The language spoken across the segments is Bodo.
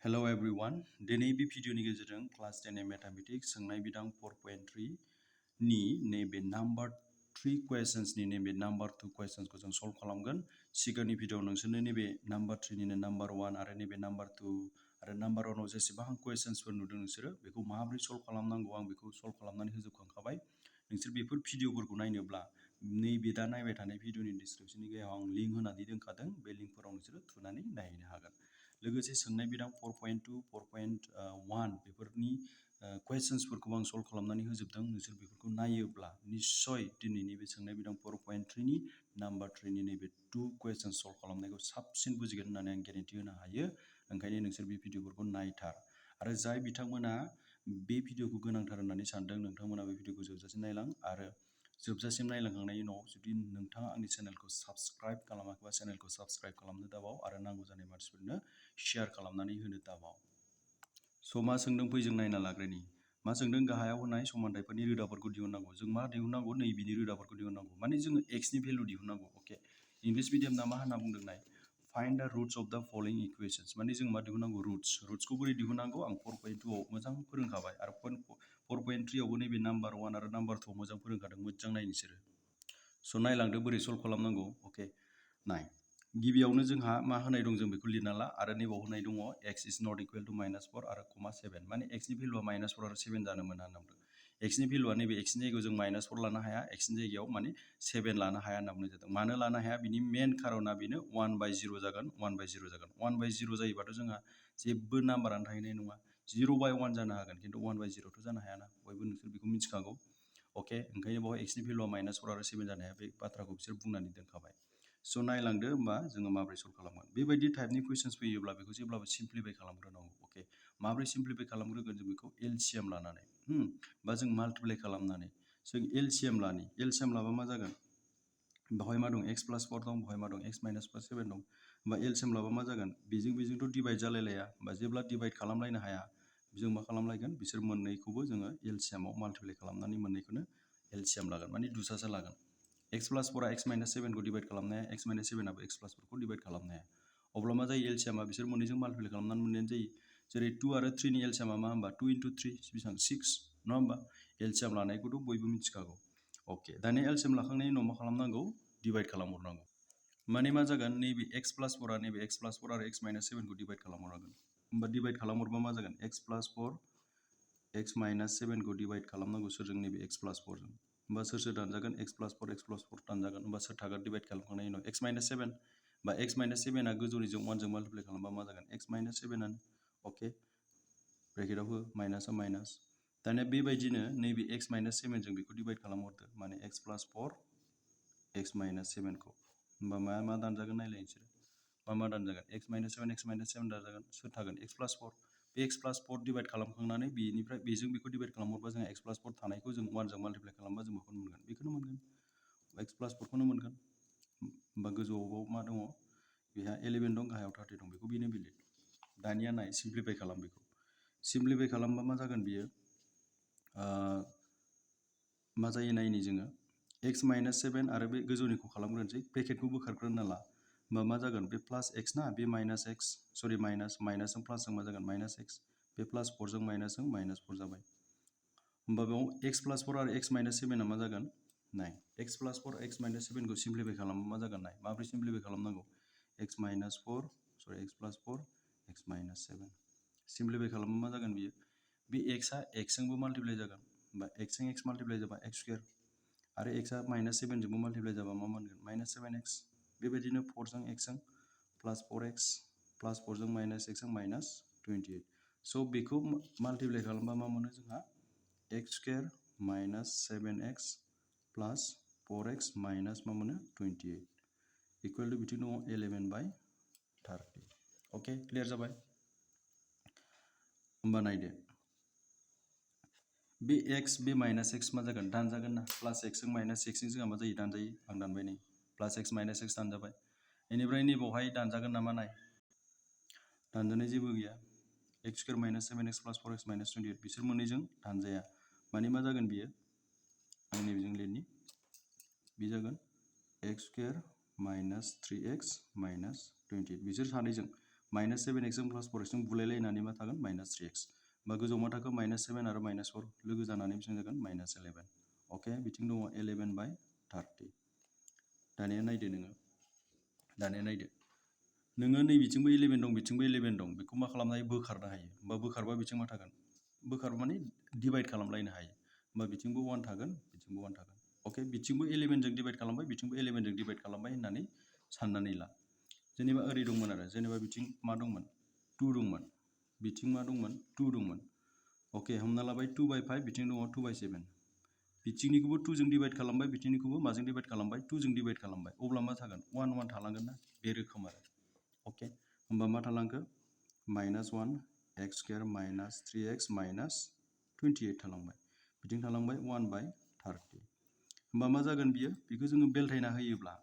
Hello everyone. दिनै बे भिडिअनि गेजेरजों क्लास 10 मैथमेटिक्स सोंनाय बिदां 4.3 नि नैबे नम्बर 3 क्वेश्चन्सनि नैबे नम्बर 2 क्वेश्चन्सखौ जों सल्व खालामगोन। सिगांनि भिडिअआव नोंसोरनो नैबे नम्बर 3 निनो नम्बर 1 आरो नैबे नम्बर 2 आरो नम्बर 1 आव जेसेबां क्वेश्चन्सफोर नुदों नोंसोरो बेखौ माबोरै सल्व खालामनांगौ आं बेखौ सल्व खालामनानै होजोबखांखाबाय। नोंसोर बेफोर भिडिअफोरखौ नायनोब्ला नैबे दा नायबाय थानाय भिडिअनि डिसक्रिपशननि गाहायाव आं लिंक होनानै दोनखादों। बे लिंकफोराव नोंसोरो थुनानै नायहैनो हागोन। लोगोसे सोंनाय बिदां 4.2 4.1 बेफोरनि क्वेश्चन्सफोरखौ आं सल्व खालामनानै होजोबदों। नोंसोर बेफोरखौ नायोब्ला निश्चय दिनैनि बे सोंनाय बिदां 4.3 नि नम्बर 3 नि नैबे 2 क्वेश्चन सल्व खालामनायखौ साबसिन बुजिगोन होननानै आं गेरेन्टि होनो हायो। ओंखायनो नोंसोर बे भिडिअफोरखौ नायथार आरो जाय बिथांमोना बे भिडिअखौ गोनांथार होननानै सानदों नोंथांमोना बे भिडिअखौ जोबजासिम नायलां आरो जोबजासिम नायलांखांनायनि उनाव जुदि नोंथाङा आंनि चेनेलखौ साबस्क्राइब खालामाखैबा चेनेलखौ साबस्क्राइब खालामनो दाबाव आरो नांगौ जानाय मानसिफोरनो शेयार खालामनानै होनो दाबाव। स' मा सोंदों फै जों नायना लाग्रोनि। मा सोंदों गाहायाव होनाय समानथायफोरनि रोदाफोरखौ दिहुननांगौ। जों मा दिहुननांगौ नैबेनि रोदाफोरखौ दिहुननांगौ। माने जोङो x नि भेलु दिहुननांगौ। अके इंलिश मिडियामना मा होनना बुंदों नाय फाइन्ड द रुट्स अफ द फलोइंग इक्वेशन्स। माने जों मा दिहुननांगौ रुट्सखौ बोरै दिहुननांगौ आं 4.2 आव मोजां फोरोंखाबाय आरो 4.3 आवबो नैबे नम्बर 1 आरो नम्बर 2 आव मोजां फोरोंखादों। मोजां नाय नोंसोरो। स' नायलांदो बोरै सल्व खालामनांगौ। अके नाय गिबियावनो जोंहा मा होनाय दं जों बेखौ लिरना ला आरो नैबाव होनाय दङ x is not equal to -4 आरो कमा 7 माने x नि भेलुआ -4 आरो 7 जानो मोना होनना बुंदों। x नि भेलुआ नैबे x नि जायगायाव जों -4 लानो हाया, x नि जायगायाव माने 7 लानो हाया होनना बुंनाय जादों। मानो लानो हाया बिनि मेन खारना बेनो 1/0 जागोन 1/0 जागोन। 1/0 जायोबाथ' जोंहा जेबो नाम्बारानो थाहैनाय नङा। 0/1 जानो हागोन खिन्थु 1/0थ' जानो हायाना बयबो नोंसोर बेखौ मिथिखागौ। अके ओंखायनो बावहाय x नि भेलुआ -4 आरो 7 जानो हाया बे बाथ्राखौ बिसोर बुंनानै दोनखाबाय। स' नायलांदो होमबा जोङो माबोरै सल्व खालामगोन। बेबायदि टाइपनि कुइसन्स फैयोब्ला बेखौ जेब्लाबो सिम्प्लिफाइ खालामग्रोनांगौ। अके माबोरै सिम्प्लिफाइ खालामग्रोगोन जों बेखौ एलसिएम लानानै बा जों माल्टिप्लाइ खालामनानै जों एलसिएम लाबा मा जागोन बेवहाय मा दं x+4 दं बेवहाय मा दं x-7 दं। होमबा एलसिएम लाबा मा जागोन बेजोंथ' डिभाइड जालायलाया। होमबा जेब्ला डिभाइड खालामलायनो हाया जों मा खालामलायगोन बिसोर मोननैखौबो जोङो एलसिएमाव माल्टिप्लाइ खालामनानै मोननैखौनो एलसिएम लागोन माने दुसासा लागोन। x+4 आ x-7 खौ डिभाइड खालामनो हाया, x-7 आबो x+4 खौ डिभाइड खालामनो हाया। अब्ला मा जायो एलसिएमा बिसोर मोननैजों माल्टिप्लाइ खालामनानै मोननायानो जायो। जेरै 2 आरो 3 नि एलसिएमा मा होमबा 2 × 3 बेसेबां 6 नङा होमबा। एलसिएम लानायखौथ' बयबो मिथिखागौ। अके दानिया एलसिएम लाखांनायनि उनाव मा खालामनांगौ डिभाइड खालामहरनांगौ। माने मा जागोन नैबे x+4 आ नैबे x+4 आरो x-7 खौ डिभाइड खालामहरनांगोन। होमबा डिभाइड खालामहरबा मा जागोन x+4 x-7 खौ डिभाइड खालामनांगौ सोरजों नैबे x+4 जों। होमबा सोर दानजागोन x+4 दानजागोन। होमबा सोर थागोन डिभाइड खालामखांनायनि उनाव x-7 बा x-7 आ गोजौनिजों 1 जों माल्टिप्लाइ खालामबा मा जागोन x-7 आनो। अके ब्रेकेटाव हो माइनासआ माइनास। दानिया बेबायदिनो नैबे x-7 जों बेखौ डिभाइड खालामहरदो माने x+4 x-7 खौ। होमबा मा दानजागोन नायलाय नोंसोरो मा दानजागोन x-7 दानजागोन। सोर थागोन x+4 बे x+4 डिभाइड खालामखांनानै बेनिफ्राय बेजों बेखौ डिभाइड खालामहरबा जोंहा x+4 थानायखौ जों 1 जों माल्टिप्लाइ खालामबा जों बेखौनो मोनगोन x+4 खौनो मोनगोन। होमबा गोजौआव मा दङ बेहा 11 दं गाहायाव 30 दं बेखौ बेनो बिलिर। दानिया नाय सिम्प्लिफाइ खालाम बेखौ। सिम्प्लिफाइ खालामबा मा जागोन बियो मा जायो नायनि जोङो x-7 आरो बे गोजौनिखौ खालामग्रोनोसै ब्रेकेटखौ बोखारग्रोना ला। होमबा मा जागोन बे प्लास x ना बे माइनासजों प्लासजों मा जागोन -x बे +4 जों माइनासजों -4 जाबाय। होमबा बेयाव x+4 आरो x-7 आ मा जागोन नाय x+4 x-7 खौ सिम्प्लिफाइ खालामबा मा जागोन नाय माब्रै सिम्प्लिफाइ खालामनांगौ x+4 x-7 सिम्प्लिफाइ खालामबा मा जागोन बियो बे x आ x जोंबो माल्टिप्लाइ जागोन। होमबा x जों x माल्टिप्लाइ जाबा x² आरो x आ -7 जोंबो माल्टिप्लाइ जाबा मा मोनगोन -7x। बेबायदिनो 4 जों x जों +4x +4 जों -x जों -28। स' बेखौ माल्टिप्लाइ खालामबा मा मोनो जोंहा x² -7x +4x माइनास मा मोनो 28 इकुवेल टु बिथिं दङ 11/30। अके क्लियार जाबाय। होमबा नायदो बे x बे -x मा जागोन दानजागोन ना +x जों -x जों जोंहा मा जायो दानजायो आं दानबाय नै +x -x दानजाबाय। बेनिफ्राय नैबावहाय दानजागोन नामा नाय दानजानाय जेबो गैया x² -7x +4x -28 बिसोर मोननैजों दानजाया। माने मा जागोन बियो आं नैबेजों लिरनि बे जागोन x² -3x -28 बिसोर सानैजों माइनास 7x जों प्लास 4x जों बुलायलायनानै मा थागोन माइनास 3x होमबा गोजौआव मा थाखो माइनास 7 आरो माइनास 4 लोगो जानानै बेसेबां जागोन माइनास 11 अके बिथिं दङ 11/30 दानिया नायदो नोङो नै बिथिंबो 11 दं बिथिंबो 11 दं बेखौ मा खालामनो हायो बोखारनो हायो होमबा बोखारबा बिथिं मा थागोन बोखारबा माने डिभाइड खालामलायनो हायो होमबा बिथिंबो 1 थागोन बिथिंबो 1 थागोन अके बिथिंबो 11 जों डिभाइड खालामबाय बिथिंबो 11 जों डिभाइड खालामबाय होननानै साननानै ला जेनेबा ओरै दंमोन आरो जेनेबा बिथिं मा दंमोन 2 दंमोन बिथिं मा दंमोन 2 दंमोन अके हमना लाबाय 2/5 बिथिं दङ 2/7 बिथिंनिखौबो 2 जों डिभाइड खालामबाय बिथिंनिखौबो माजों डिभाइड खालामबाय 2 जों डिभाइड खालामबाय अब्ला मा थागोन 1 1 थालांगोन ना बे रोखोम आरो अके होमबा मा थालांखो -1 x square minus 3x minus 28 थालांबाय बिथिं थालांबाय 1/30 होमबा मा जागोन बियो बेखौ जोङो बेलथायना होयोब्ला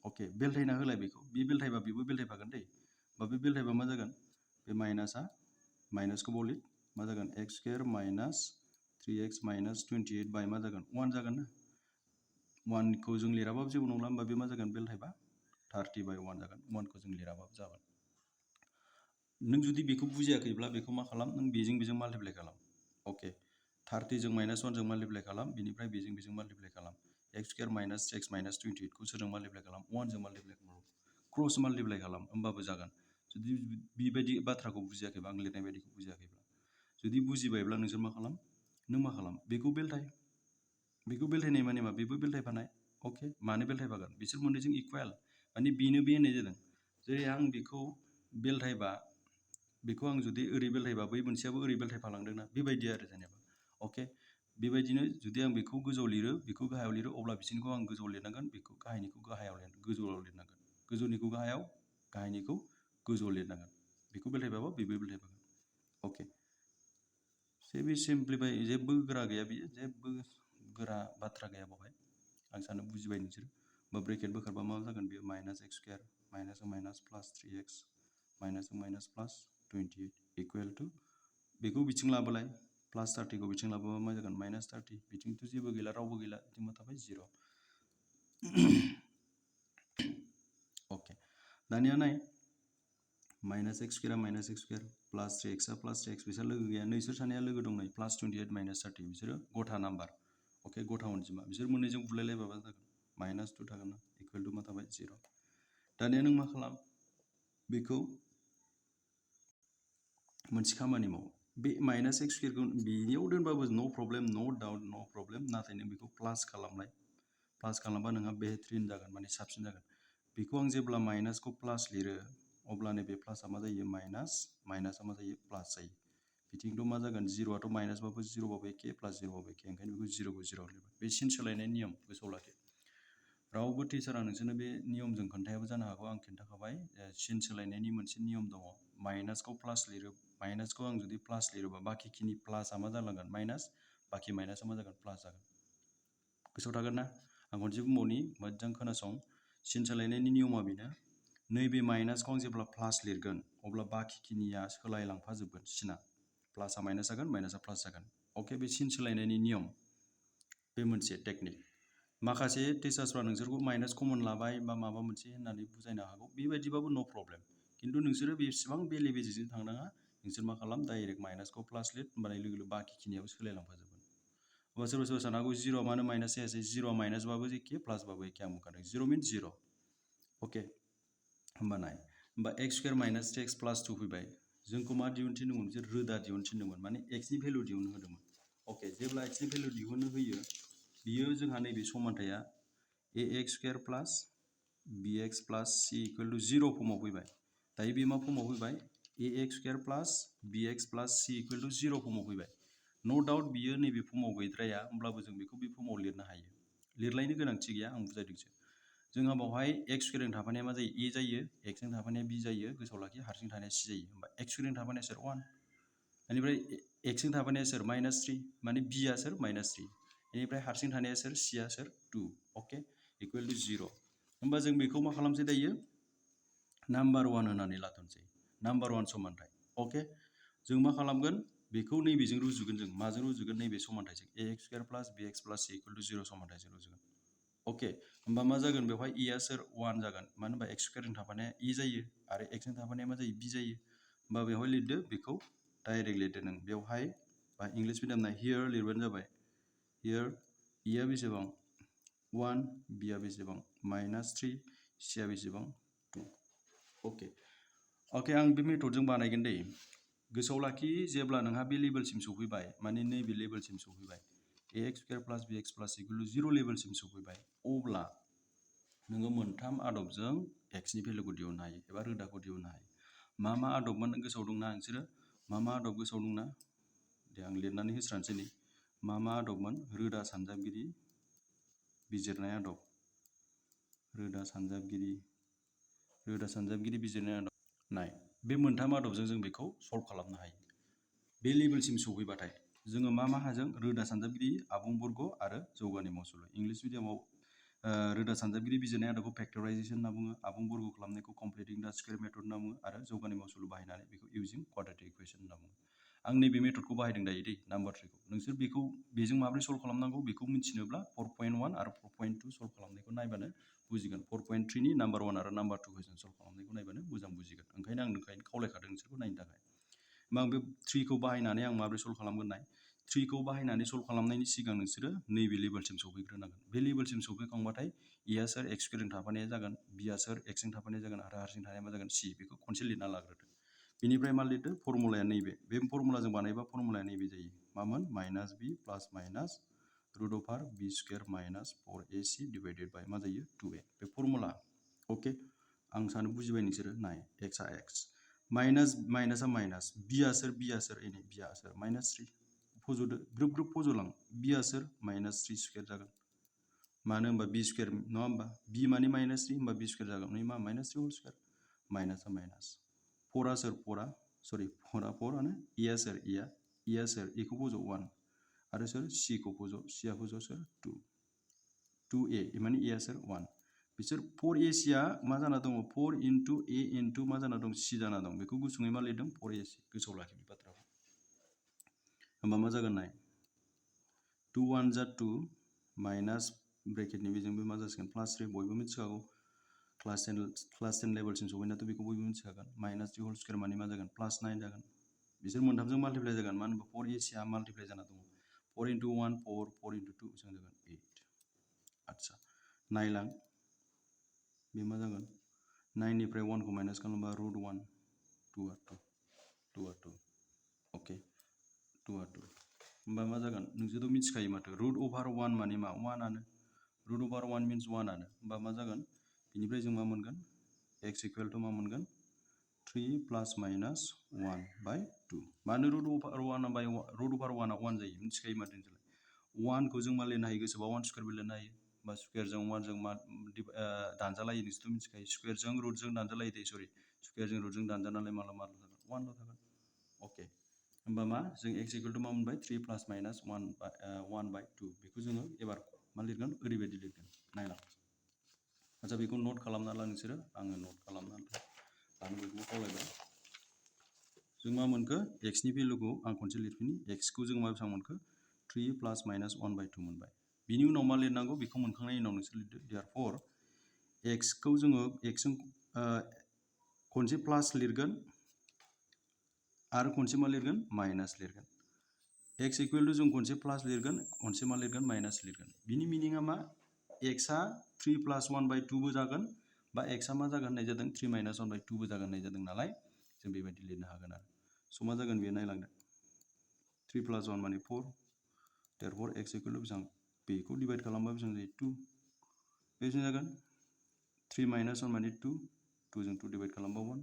अके बेलथायना होलाय बेखौ बे बेलथायबा बेबो बेलथायफागोन दै होमबा बे बेलथायबा मा जागोन बे माइनासखौ बलिद मा जागोन x square minus 3x minus 28 बाय मा जागोन 1 जागोन ना 1 खौ जों लिराबाबो जेबो नंला होमबा बे मा जागोन बेलथायबा 30/1 जागोन 1 खौ जों लिराबाबो जागोन नों जुदि बेखौ बुजियाखैब्ला बेखौ मा खालाम नों बेजों माल्टिप्लाय खालाम अके 30 जों -1 जों माल्टिप्लाय खालाम बेनिफ्राय बेजों माल्टिप्लाय खालाम x स्क्वायर माइनास 6 माइनास 28 खौ सोरजों माल्टिप्लाय खालाम 1 जों माल्टिप्लाय खालाम क्रस माल्टिप्लाय खालाम होमबाबो जागोन जुदि बेबायदि बाथ्राखौ बुजियाखैबा आं लिरनाय बायदिखौ बुजियाखैब्ला जुदि बुजिबायब्ला नोंसोर मा खालाम बेखौ बेलथायनाय माने मा बेबो बेलथायफानाय अके मानो बेलथायफागोन बिसोर मोननैजों इकुवेल माने बेनो बे होननाय जादों जेरै आं बेखौ बेलथायबा बेखौ आं जुदि ओरै बेलथायबा बै मोनसेयाबो ओरै बेलथायफालांदोंना बेबायदि आरो जेनेबा अके बेबायदिनो जुदि आं बेखौ गोजौआव लिरो बेखौ गाहायाव लिरो अब्ला बिसिनिखौ आं गोजौआव लिरनांगोन बेखौ गाहायनिखौ गोजौआव लिरनांगोन गोजौनिखौ गाहायाव गाहायनिखौ गोजौआव लिरनांगोन बेखौ बेलथायबाबो बेबो बेलथायफागोन अके जेबो सिम्प्लिफाइ जेबो गोरा गैया बियो जेबो गोरा बाथ्रा गैया बावहाय आं सानो बुजिबाय नोंसोर बा ब्रेकेट बोखारबा मा जागोन बेयो माइनास x स्क्वायर माइनास प्लास 3x माइनास प्लास 28 इकुवेल टु बेखौ बिथिं लाबोलाय प्लास 30 खौ बिथिं लाबोबा मा जागोन -30 बिथिंथ' जेबो गैला रावबो गैला बिथिं मा थाबाय 0 अके दानिया नाय माइनास x स्क्वायर प्लास 3x प्लास 3x बिसोर लोगो गैया नोंसोर सानैया लोगो दं नै प्लास 28 माइनास 30 बिसोरो गथा नाम्बार अके गथा अनजिमा बिसोर मोननैजों बुलायलायबाबा जागोन -2 थागोन ना इकुवेल टु मा थाबाय 0 दानिया नों मा खालाम बेखौ मोनसे खामानि माव बे माइनास x स्क्वायरखौ बेयाव दोनबाबो नो प्रब्लेम नो डाउट नो प्रब्लेम नाथाय नों बेखौ प्लास खालामनाय प्लास खालामबा नोंहा बेहतरिन जागोन माने साबसिन जागोन बेखौ आं जेब्ला माइनासखौ प्लास लिरो अब्ला नैबे प्लासआ मा जायो माइनासआ मा जायो प्लास जायो बिथिंथ' मा जागोन 0आथ' माइनासबाबो 0बाबो एखे प्लास 0बाबो एखे ओंखायनो बेखौ 0खौ 0 लिरबाय बे सिन सोलायनाय नियम गोसोआव लाखि रावबो टिचारा नोंसोरनो बे नियमजों खोन्थायाबो जानो हागौ आं खिन्थाखाबाय सिन सोलायनायनि मोनसे नियम दङ माइनासखौ प्लास लिरो माइनासखौ आं जुदि प्लास लिरोबा बाखिखिनि प्लासआ मा जालांगोन माइनास बाखि माइनासआ मा जागोन प्लास जागोन गोसोआव थागोन ना आं खनसे बुंबावनि मोजां खोनासं सिन सोलायनायनि नियमा बेनो नैबे माइनासखौ आं जेब्ला प्लास लिरगोन अब्ला बाखिखिनिया सोलायलांफाजोबगोन सिना प्लासआ माइनास जागोन माइनासआ प्लास जागोन अके बे सिन सोलायनायनि नियम बे मोनसे टेकनिक माखासे टिचार्सफ्रा नोंसोरखौ माइनास कमन लाबाय बा माबा मोनसे होननानै बुजायनो हागौ बेबायदिबाबो नो प्रब्लेम खिन्थु नोंसोरो बेसेबां बेले बेजेजों थांनाङा नोंसोर मा खालाम डाइरेक्ट माइनासखौ प्लास लिर होमबानाय लोगो लोगो बाखिखिनियाबो सोलायलांफाजोबगोन होमबा सोरबा सानो हागौ 0 मानो माइनास जायासै 0 माइनासबाबो एखे प्लासबाबो एखे आं बुंखादों 0 मिन्स 0 अके होमबा नाय होमबा x स्क्वायर माइनास 3x प्लास 2 फैबाय जोंखौ मा दिहुननो थिनदोंमोन बिसोर रोदा दिहुननो थिनदोंमोन माने x नि भेलु दिहुननो होदोंमोन अके जेब्ला x नि भेलु दिहुननो होयो बियो जोंहा नैबे समानथाया ax स्क्वायर प्लास bx प्लास c इक्वल टु 0 फर्माव फैबाय दायो बे मा फर्माव फैबाय ax स्क्वायर प्लास bx प्लास c इक्वल टु 0 फर्माव फैबाय नो डाउट बियो नैबे फर्माव गैद्राया होमब्लाबो जों बेखौ बे फर्माव लिरनो हायो लिरलायनो गोनांथि गैया आं बुजायदोंसो जोंहा बावहाय x स्क्वायरजों थाफानाया मा जायो a जायो x जों थाफानाया b जायो गोसोआव लाखि हारसिं थानाया c जायो होमबा x स्क्वायरजों थाफानाया सोर 1 बेनिफ्राय x जों थाफानाया सोर -3 माने b आ सोर -3 बेनिफ्राय हारसिं थानाया सोर c आ सोर 2 अके इक्वल टु 0 होमबा जों बेखौ मा खालामसै दायो नाम्बार 1 होनानै लाथ'नोसै नाम्बार 1 समानथाय अके जों मा खालामगोन बेखौ नैबेजों रुजुगोन जों माजों रुजुगोन नैबे समानथायजों ax स्क्वायर प्लास bx प्लास c इक्वल टु 0 समानथायजों रुजुगोन अके होमबा मा जागोन बेवहाय इया सोर 1 जागोन मानो होनबा एक्स स्क्वायरजों थाफानाया इ जायो आरो एक्सजों थाफानाया मा जायो बि जायो होमबा बेवहाय लिरदो बेखौ डाइरेक्ट लिरदो नों बेवहाय बा इंलिश मिडियामना हियर लिरबानो जाबाय हियर इया बेसेबां 1 बिया बेसेबां -3 सिया बेसेबां 2 अके अके आं बे मेथडजों बानायगोन दै गोसोआव लाखि जेब्ला नोंहा बे लेभेलसिम सौफैबाय माने नैबे लेभेलसिम सौफैबाय ax स्क्वायर प्लास bx प्लास इक्वल टु 0 लेभेलसिम सौफैबाय अब्ला नोङो मोनथाम आदबजों x नि भेलुखौ दिहुननो हायो एबा रोदाखौ दिहुननो हायो मा आदबमोन गोसोआव दंना नोंसोरो मा आदब गोसोआव दंना दे आं लिरनानै होस्रानोसै नै मा आदबमोन रोदा सानजाबगिरि बिजिरनाय आदब रोदा सानजाबगिरि बिजिरनाय आदब नाय बे मोनथाम आदबजों जों बेखौ सल्भ खालामनो हायो बे लेभेलसिम सौफैबाथाय जोङो मा हाजों रोदा सानजाबगिरि आबुं बर्ग आरो जौगानि मावसुलु इंलिश मिडियामाव रोदा सानजाबगिरि बिजिरनाय आदबखौ फेक्टराइजेसन होनना बुङो आबुं बर्ग खालामनायखौ कमप्लिटिं दा स्क्वायर मेथड होनना बुङो आरो जौगानि मावसुलु बाहायनानै बेखौ इउजिं क्वाड्रेटिक इकुवेशन होनना बुङो आं नैबे मेथडखौ बाहायदों दायो दै नाम्बार 3 खौ नोंसोर बेखौ बेजों माबोरै सल्भ खालामनांगौ बेखौ मिथिनोब्ला 4.1 आरो 4.2 सल्भ खालामनायखौ नायबानो बुजिगोन 4.3 नि नाम्बार 1 आरो नाम्बार 2 कुइसन सल्भ खालामनायखौ नायबानो मोजां बुजिगोन ओंखायनो आं नोंखायनो खावलायखादों नोंसोरखौ नायनो थाखाय होमबा आं बे 3 खौ बाहायनानै आं माबोरै सल्भ खालामगोन नाय 3 खौ बाहायनानै सल्भ खालामनायनि सिगां नोंसोरो नैबे लेभेलसिम सौफैग्रोनांगोन बे लेभेलसिम सौफैखांबाथाय इया सोर एक्स स्क्वायरजों थाफानाया जागोन बिया सोर एक्सजों थाफानाया जागोन आरो हारसिं थानाया मा जागोन सि बेखौ खनसे लिरना लाग्रोदो बेनिफ्राय मा लिरदो फर्मुलाया नैबे बे फर्मुलाजों बानायबा फर्मुलाया नैबे जायो मामोन -b plus minus root over b square minus 4ac divided by मा जायो 2a बे फर्मुला अके आं सानो बुजिबाय नोंसोरो नाय एक्सआ एक्स माइनासआ माइनास बिया सोर एनै बिया सोर -3 फज'दो ग्रोब फज'लां बिया सोर -3 स्क्वायर जागोन मानो होनबा बी स्क्वायर नङा होनबा बी माने -3 होनबा बी स्क्वायर जागोन नै मा -3 होल स्क्वायर माइनासआ माइनास 4आ सोर 4आ 4 आनो इया सोर इया सोर एखौ फज' 1 आरो सोर c खौ फज' c आ फज' सोर 2a माने a आ सोर 1 बिसोर 4ac आ मा जाना दङ 4 into a into मा जाना दं c जाना दं बेखौ गुसुङै मा लिरदों 4ac गोसोआव लाखि बे बाथ्राखौ होमबा मा जागोन नाय 2 1 जा 2 माइनास ब्रेकेटनि बेजोंबो मा जासिगोन +3 बयबो मिथिखागौ क्लास 10 लेभेलसिम सौफैनायाथ' बेखौ बयबो मिथिखागोन -3 होल स्क्वायर माने मा जागोन +9 जागोन बिसोर मोनथामजों माल्टिप्लाइ जागोन मानो होनबा 4ac आ माल्टिप्लाइ जाना दङ 4 into 1 4 4 into 2 बेसेबां जागोन 8 आदसा नायलां बे मा जागोन 9 निफ्राय 1 खौ माइनास खालामबा √1 2 आ 2 अके 2 आ 2 होमबा मा जागोन नोंसोरथ' मिथिखायो माथो √1 माने मा 1 आनो √1 means 1 आनो होमबा मा जागोन बिनिफ्राय जों मा मोनगोन x इक्वल टु मा मोनगोन 3 + - 1 by 2 मानो √1 आ 1 जायो मिथिखायो माथो नोंसोरलाय 1 खौ जों मा लिरनो हायो गोसोबा 1 स्क्वायरबो लिरनो हायो बा स्क्वायरजों 1 जों मा दानजालायो नोंसोरथ' मिथिखायो स्क्वायरजों रुटजों दानजालायो दै सरि स्क्वायरजों रुटजों दानजानानै माला जागोन 1 ल' थागोन अके होमबा मा जों x इक्वल टु मा मोनबाय 3 + - 1 by 2 बेखौ जोङो एबार मा लिरगोन ओरैबायदि लिरगोन नायलां आচ্ছা बेखौ नोट खालामना ला नोंसोरो आङो नोट खालामना लानो बेखौ खावलायबाय जों मा मोनखो x नि भेलुखौ आं खनसे लिरफिनि x खौ जों मा बेसेबां मोनखो 3 + - 1 by 2 मोनबाय बिनि उनाव मा लिरनांगौ बेखौ मोनखांनायनि उनाव नोंसोर लिरदो देयरफर x खौ जोङो x जों खनसे प्लास लिरगोन आरो खनसे मा लिरगोन माइनास लिरगोन x इक्वल टु जों खनसे प्लास लिरगोन खनसे मा लिरगोन माइनास लिरगोन बिनि मिनिङा मा x आ 3 + 1 by 2 बो जागोन बा x आ मा जागोन होननाय जादों 3 - 1 by 2 बो जागोन होननाय जादों नालाय जों बेबायदि लिरनो हागोन आरो स' मा जागोन बेयो नायलांदो 3 + 1 माने 4 देयरफर x इक्वल टु बेसेबां बेखौ डिभाइड खालामबा बेसेबां जायो 2 बेसेबां जागोन 3 - 1 माने 2 2 जों 2 डिभाइड खालामबा 1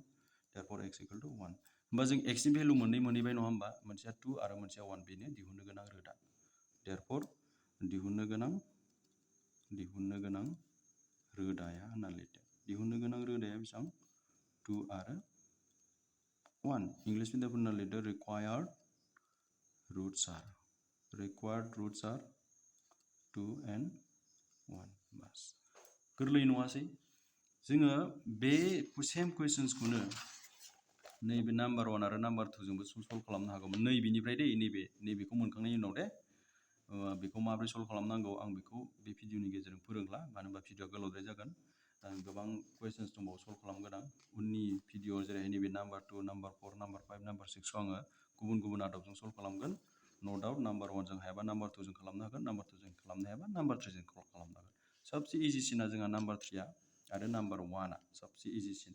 देयरफर x इक्वल टु 1 होमबा जों x नि भेलु मोनहैबाय नङा होमबा मोनसेया 2 आरो मोनसेया 1 बेनो दिहुननो गोनां रोदा देयरफर दिहुननो गोनां रोदाया होनना लिरदो दिहुननो गोनां रोदाया बेसेबां 2 आरो 1 इंलिश मिडियामफोरना लिरदो required routes are 2 and 1 bus गोरलै नङासै जोङो बे सेम कुइसन्सखौनो नैबे नाम्बार 1 आरो नाम्बार 2 जोंबो सल्भ खालामनो हागौमोन नैबेनिफ्राय दै नैबेखौ मोनखांनायनि उनाव दे बेखौ माबोरै सल्भ खालामनांगौ आं बेखौ बे भिडिअनि गेजेरजों फोरोंला, मानो होनबा भिडिअआ गोलावद्राय जागोन। गोबां कुइसन्स दंबावो सल्भ खालामगोन आं उननि भिडिअ, जेरै नैबे नाम्बार 2, नाम्बार 4, नाम्बार 5, नाम्बार 6खौ आङो गुबुन गुबुन आदबजों सल्भ खालामगोन। नो डाउट नाम्बार 1 जों हायाबा नाम्बार 2 जों खालामनो हागोन, नाम्बार 2 जों खालामनो हायाबा नाम्बार 3 जों खालामनो हागोन। सबसे इजिसिना जोंहा नाम्बार 3 आरो नाम्बार 1आ सबसे इजिसिन।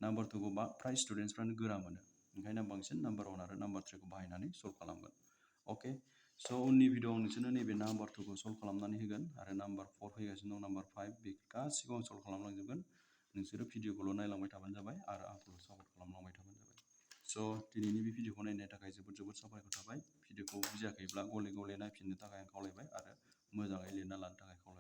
नाम्बार 2खौ फ्राय स्टुडेन्टसफ्रानो गोरा मोनो, ओंखायनो आं बांसिन नाम्बार 1 आरो नाम्बार 3खौ बाहायनानै सल्भ खालामगोन। अके, स' उननि भिडिअआव नोंसोरनो नैबे नाम्बार 2खौ सल्भ खालामनानै होगोन आरो नाम्बार 4 फैगासिनो दं, नाम्बार 5 बे गासिखौबो आं सल्भ खालामलांजोबगोन। नोंसोरो भिडिअखौल' नायलांबाय थाबानो जाबाय आरो आंखौल' सापर्ट खालामलांबाय थाबानो जाबाय। स' दिनैनि बे भिडिअखौ नायनायनि थाखाय जोबोद जोबोद साबायखर थाबाय। भिडिअखौ बुजियाखैब्ला गले गले नायफिननो थाखाय आं खावलायबाय आरो मोजाङै लिरना लानो थाखाय खावलायबाय।